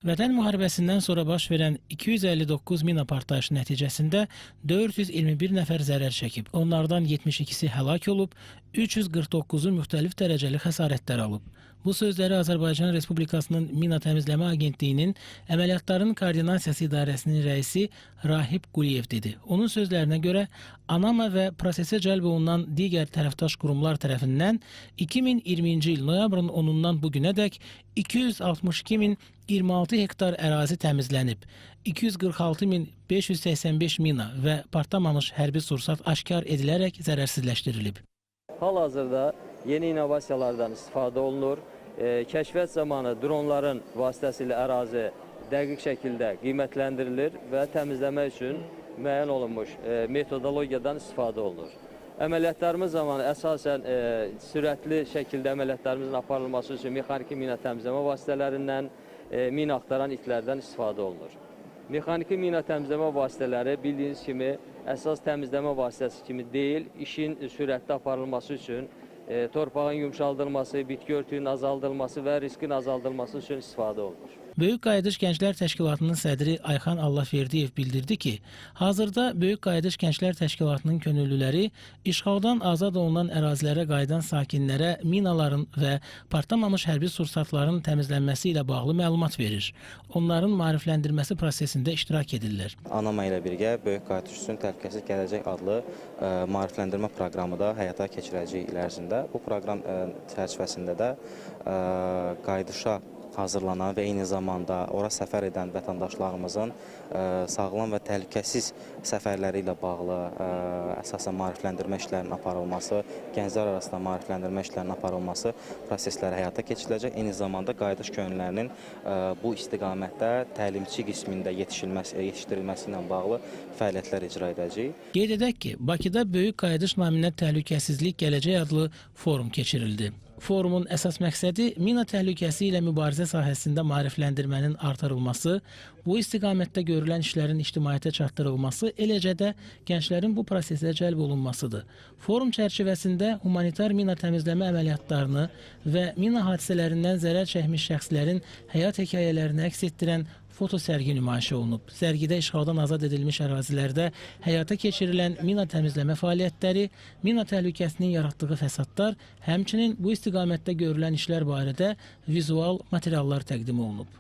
Vətən müharibəsindən sonra baş verən 259 mina partlayışı nəticəsində 421 nəfər zərər çəkib. Onlardan 72-si həlak olub, 349-u müxtəlif dərəcəli xəsarətlər alıb. Bu sözləri Azərbaycan Respublikasının Mina Təmizləmə Agentliyinin Əməliyyatların Koordinasiyası İdarəsinin rəisi Rahib Quliyev dedi. Onun sözlərinə görə ANAMA və prosesə cəlb olunan digər tərəfdaş qurumlar tərəfindən 2020-ci il noyabrın 10-undan bu günədək 262.026 hektar ərazi təmizlənib, 246.585 mina və partlamamış hərbi sursat aşkar edilərək zərərsizləşdirilib. Hal-hazırda yeni innovasiyalardan istifadə olunur. Kəşfiyyat zamanı dronların vasitəsilə ərazi dəqiq şəkildə qiymətləndirilir və təmizləmək üçün müəyyən olunmuş metodologiyadan istifadə olunur. Əməliyyatlarımız zamanı əsasən sürətli şəkildə əməliyyatlarımızın aparılması üçün mexaniki mina təmizləmə vasitələrindən, mina axtaran itlərdən istifadə olunur. Mexaniki mina təmizləmə vasitələri bildiyiniz kimi əsas təmizləmə vasitəsi kimi deyil, işin sürətli aparılması üçün torpağın yumşaldılması, bitki örtüyünün azaldılması və riskin azaldılması üçün istifadə olunur. Böyük Qayıdış Gənclər Təşkilatının sədri Ayxan Allahverdiyev bildirdi ki, hazırda Böyük Qayıdış Gənclər Təşkilatının könüllüləri işğaldan azad olunan ərazilərə qayıdan sakinlərə minaların və partlamamış hərbi sursatların təmizlənməsi ilə bağlı məlumat verir. Onların maarifləndirməsi prosesində iştirak edirlər. ANAMA ilə birgə Böyük Qayıdış üçün Təhlükəsiz Gələcək adlı maarifləndirmə proqramı da həyata keçirəcəyik il ərzində. Bu proqram çərçivəsində də qayıdışa hazırlanan və eyni zamanda ora səfər edən vətəndaşlarımızın sağlam və təhlükəsiz səfərləri ilə bağlı əsasən maarifləndirmə işlərinin aparılması, gənclər arasında maarifləndirmə işlərinin aparılması prosesləri həyata keçiriləcək. Eyni zamanda qayıdış könüllülərinin bu istiqamətdə təlimçi qismində yetişdirilməsi ilə bağlı fəaliyyətlər icra edəcəyik. Qeyd edək ki, Bakıda Böyük Qayıdış naminə Təhlükəsizlik Gələcək adlı forum keçirildi. Forumun əsas məqsədi mina təhlükəsi ilə mübarizə sahəsində maarifləndirmənin artırılması, bu istiqamətdə görülən işlərin ictimaiyyətə çatdırılması, eləcə də gənclərin bu prosesə cəlb olunmasıdır. Forum çərçivəsində humanitar mina təmizləmə əməliyyatlarını və mina hadisələrindən zərər çəkmiş şəxslərin həyat hekayələrini əks etdirən fotosərgi nümayiş olunub. Sərgidə işğaldan azad edilmiş ərazilərdə həyata keçirilən mina təmizləmə fəaliyyətləri, mina təhlükəsinin yaratdığı fəsadlar, həmçinin bu istiqamətdə görülən işlər barədə vizual materiallar təqdim olunub.